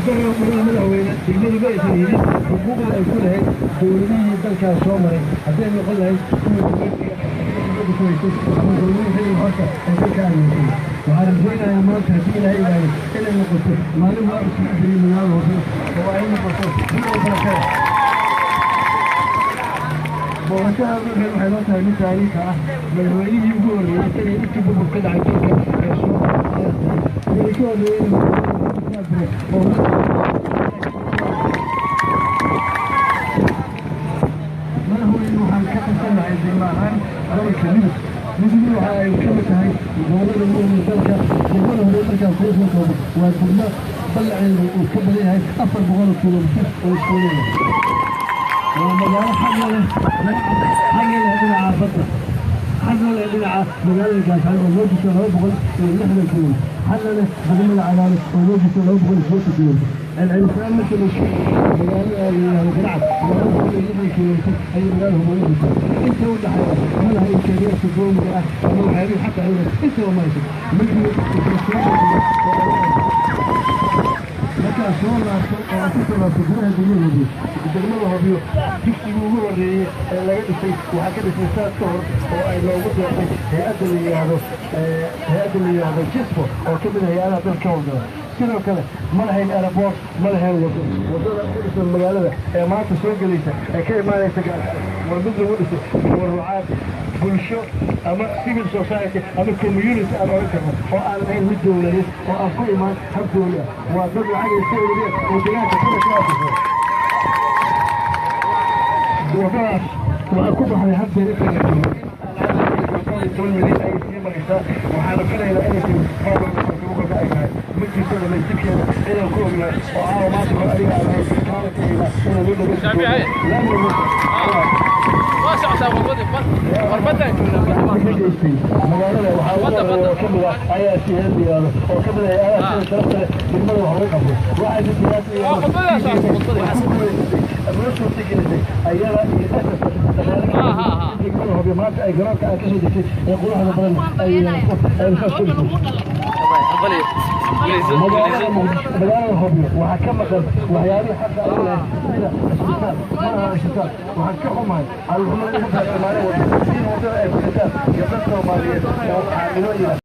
Nasiib darro, mudane madaxweyne, degmadu ma aysan helin xuquuqda ay ku lahayd dowladihii dalkaas soo maray, hadday noqon lahayd kuwa dowladda ku haysay ama dowladihii xilliga horta ee dalka ay yeeshay. Waxaan rajaynayaa maanta, haddii Ilaahay ilaahay, inay noqoto maalin waa isugu jiray magaalada Hobyo oo ay noqoto mid ay barakada. Booqashada dhulkan waxay noo tahay mid taariikhi ah. Madaxweynihii ugu horreeyey isagii intii burbur ka dhacay dalka ee soo wixii ka horreeyey oo madaxweyne, waxaan ka tirsannahay degmo ahaan gobolka Mudug. Mudugna waxa ay ka mid tahay gobollada ugu horreeya dalka. Degmada hore markaan kula soo koobo, waa degmo ballaceedu uu ka badan yahay 400 kilomitir oo isku leeyahay. Waa magaalo xagga leh dhinaca badda, xagga leh dhinaca magaalada Gaashaan oo loo jirto 260 kilomitir, xagga leh degmada Cadaalo oo loo jirto 280 kilomitir. Celcelisaan marka la isku magaalada la yidhaahdo Garacad, 260 kilomitir ayay magaalada Hobyo jirtaa. Inta u dhaxaysa ma laha imkaaniyaadka dowliga ah ama waxyaabihii xaqa ay intaba ma hayso. Ma jiro infrastructure oo markaa soo laabto oo aad ku soo laabto gudaha degmada Hobyo. Degmada Hobyo dugsigii ugu horreeyey ee laga dhisay waxaa ka dhisay saad ka hor oo ay loogu deeqay hay-adda la yidhaahdo JISPO oo ka mid ah hay-adaha dalka howlgala. Sidoo kale ma lahayn airport, ma lahayn wado. Waddada ku dhisan magaalada ee maanta soo gelaysa ee ka imaanaysa Gaalkacyo waa mid lagu dhisay tabarucaad bulsho ama civil society ama community aan oran karno, oo aan ahayn mid dowladeed oo aan ku imaan hab dowli ah. Waa dad lacag ay iska ururiyeen oo deegaanka kuna ka afisay. Waddadaas waxaa ku baxday haddeer inta la joogo 10 milyan ayay sii maraysaa. Waxaana filaynaa inay tahay ay tahay ma jirto dhamaystirkeeda inaan ku ognahay oo caawa maanta kor adiga aan ahayn kaana tagaynaa inaan u dhamaystirto. Waa socotaa wadadii warbadaan joognaa. Ka geystay magaalada waxaa ugu horeeya oo kamid ah ayaa si heer la yidhaahdo oo kamid ah hay-adaha sida sharafta leh degmada wax uga qabtay. Waxaa jirta ku guuleysatay ama la suurta gelisay ayada iyo SSF degmada Hobyo maanta ay garoonka aad kasoo degtay ee quruxda badan ay yeelato ay saas ku dhisay. Magaalada Hobyo waxaa ka maqan waxyaabihii xaqa ay u lahayd sida isbitaal. Ma laha isbitaal. Waxaan ka xumahay caruurxumada igu tahay maalin walba in waddada ay ku dhintaan gabdho Soomaaliyeed oo xaamilooyin.